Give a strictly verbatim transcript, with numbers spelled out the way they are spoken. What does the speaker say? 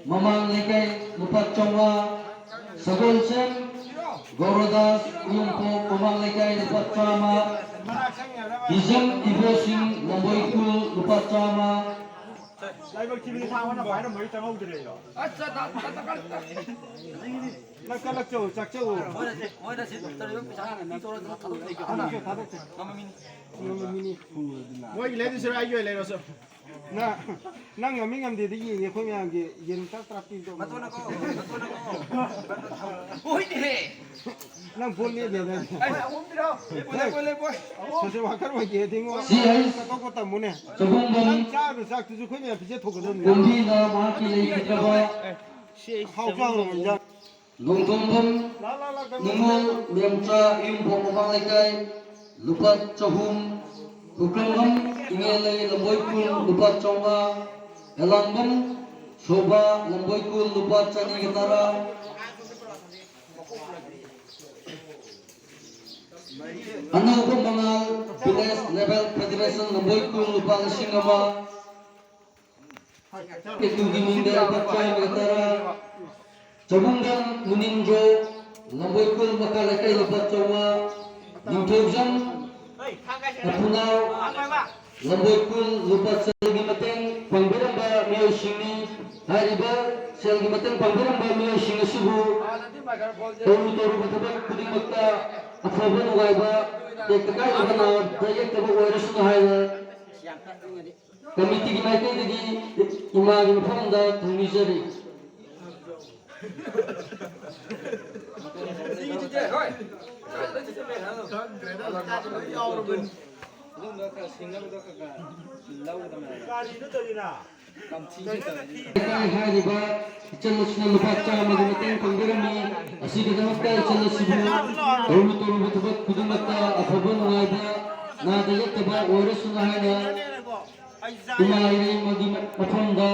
ꯃꯃꯥꯡ ꯂꯩꯀꯥꯏ ꯂꯨꯄꯥ ꯆꯥꯝꯃꯉꯥ, ꯁꯒꯣꯜꯁꯦꯝ ꯒꯧꯔꯗꯥꯁ ꯏꯌꯨꯝꯄꯣꯛ ꯃꯃꯥꯡ ꯂꯩꯀꯥꯏ ꯂꯨꯄꯥ ꯆꯥꯝꯃ, ꯍꯤꯖꯝ ꯏꯕꯣꯁꯤꯡ ꯂꯝꯕꯣꯏ ꯈꯨꯜ ꯂꯨꯄꯥ ꯆꯥꯝꯃ, ꯂꯥꯏꯕꯛ ꯊꯤꯕꯤꯗꯤ ꯊꯥꯡ ꯑꯃꯅ ꯄꯥꯏꯔꯝꯕꯒꯤ ꯆꯪꯍꯧꯗ꯭ꯔꯦ ꯑꯩꯗꯣ꯫ ꯅꯪ ꯀꯜꯂꯛꯆꯧ, ꯆꯥꯛꯆꯧ꯫ ꯊꯥꯗꯣꯛꯆꯧ, ꯊꯥꯗꯣꯛꯆꯧ꯫ ꯃꯣꯏꯒꯤ ꯂꯩꯗꯣꯏꯁꯤꯔꯣ ꯑꯩꯒꯤ ꯑꯣꯏꯅ ꯂꯩꯔꯣꯁꯨ? ꯅꯪ, ꯅꯪ ꯉꯝꯃꯤ ꯉꯝꯗꯦꯗ ꯌꯦꯡꯉꯦ ꯑꯩꯈꯣꯏ ꯃꯌꯥꯝꯒꯤ ꯌꯦꯔꯨꯝ ꯇꯔꯥ ꯇꯔꯥ ꯄꯤꯕꯗꯣ꯫ ꯅꯪ ꯕꯣꯜ ꯂꯦꯞꯅꯦꯗꯥꯏꯅꯦ? ꯁꯣꯁꯦꯜ ꯋꯥꯀꯔ ꯑꯣꯏꯒꯦ ꯊꯤꯡꯉꯣ꯫ ꯁꯤ ꯑꯩ ꯆꯠꯊꯣꯛꯄ ꯇꯝꯃꯨꯅꯦ꯫ ꯆꯒꯨꯝꯕꯝ ꯅꯪ ꯆꯥꯕ ꯆꯥꯛꯇꯨꯁꯨ ꯑꯩꯈꯣꯏ ꯃꯌꯥꯝ ꯄꯤꯖꯊꯣꯛꯀꯗꯕꯅꯤ꯫ ꯀꯨꯝꯕꯤꯅ ꯃꯍꯥꯛꯀꯤ ꯂꯩꯈꯤꯗ꯭ꯔꯕ ꯍꯥꯎꯁꯨ ꯍꯥꯎꯔꯕ ꯏꯟꯖꯥꯡ꯫ ꯅꯣꯡꯊꯣꯡꯕꯝ ꯅꯤꯉꯣꯜ ꯃꯦꯝꯆꯥ ꯏꯌꯨꯝꯈꯣꯡ ꯃꯃꯥꯡ ꯂꯩꯀꯥꯏ ꯂꯨꯄꯥ ꯆꯍꯨꯝ, ꯈꯨꯀ꯭ꯔꯪꯕꯝ ꯏꯉꯦꯜꯂꯩ ꯂꯝꯕꯣꯏ ꯈꯨꯜ ꯂꯨꯄꯥ ꯆꯥꯝꯃꯉꯥ, ꯍꯦꯂꯥꯡꯕꯝ ꯁꯣꯕꯥ ꯂꯝꯕꯣꯏ ꯈꯨꯜ ꯂꯨꯄꯥ ꯆꯅꯤꯒ ꯇꯔꯥ, ꯑꯅꯧꯕ ꯃꯉꯥꯜ ꯚꯤꯂꯦꯖ ꯂꯦꯚꯦꯜ ꯐꯦꯗꯔꯦꯁꯟ ꯂꯝꯕꯣꯏ ꯈꯨꯜ ꯂꯨꯄꯥ ꯂꯤꯁꯤꯡ ꯑꯃ, ꯀꯦꯇꯨꯒꯤ ꯃꯤꯡꯗ ꯂꯨꯄꯥ ꯆꯥꯝꯃꯒ ꯇꯔꯥ, ꯆꯕꯨꯡꯗꯝ ꯃꯨꯅꯤꯟꯗ꯭ꯔꯣ, ꯂꯝꯕꯣꯏ ꯈꯨꯜ ꯃꯈꯥ ꯂꯩꯀꯥꯏ ꯂꯨꯄꯥ ꯆꯥꯝꯃꯉꯥ, ꯅꯤꯡꯊꯧꯖꯝ ꯑꯄꯨꯅꯥꯎ, ꯂꯝꯕꯣꯏ ꯈꯨꯜ ꯂꯨꯄꯥ ꯆꯥꯝꯃꯒꯤ ꯃꯇꯦꯡ ꯄꯥꯡꯕꯤꯔꯝꯕ ꯃꯤꯑꯣꯏꯁꯤꯡꯅꯤ꯫ ꯍꯥꯏꯔꯤꯕ ꯁꯦꯜꯒꯤ ꯃꯇꯦꯡ ꯄꯥꯡꯕꯤꯔꯝꯕ ꯃꯤꯑꯣꯏꯁꯤꯡ ꯑꯁꯤꯕꯨ ꯇꯧꯔꯨ ꯇꯧꯔꯨꯕ ꯊꯕꯛ ꯈꯨꯗꯤꯡꯃꯛꯇ ꯑꯐꯕ ꯅꯨꯡꯉꯥꯏꯕ, ꯇꯦꯛꯇ ꯀꯥꯏꯗꯕ, ꯅꯥꯗ ꯌꯦꯛꯇꯕ ꯑꯣꯏꯔꯁꯅꯨ ꯍꯥꯏꯅ ꯀꯃꯤꯇꯤꯒꯤ ꯃꯥꯏꯀꯩꯗꯒꯤ ꯏꯃꯥꯒꯤ ꯃꯐꯝꯗ ꯊꯧꯅꯤꯖꯔꯤ꯫ ꯂꯩꯀꯥꯏ ꯍꯥꯏꯔꯤꯕ ꯏꯆꯜ ꯑꯁꯤꯅ ꯂꯨꯄꯥ ꯆꯥꯝꯃꯒꯤ ꯃꯇꯦꯡ ꯄꯥꯡꯕꯤꯔꯝꯃꯤ꯫ ꯑꯁꯤꯒꯤꯗꯃꯛꯇ ꯏꯆꯜ ꯑꯁꯤꯕꯨ ꯇꯧꯔꯨ ꯇꯧꯔꯨꯕ ꯊꯕꯛ ꯈꯨꯗꯤꯡꯃꯛꯇ ꯑꯐꯕ ꯅꯨꯡꯉꯥꯏꯕ, ꯅꯥꯗ ꯌꯦꯛꯇꯕ ꯑꯣꯏꯔꯁꯅꯨ ꯍꯥꯏꯅ ꯏꯃꯥ ꯏꯕꯦꯟ ꯑꯃꯒꯤ ꯃꯐꯝꯗ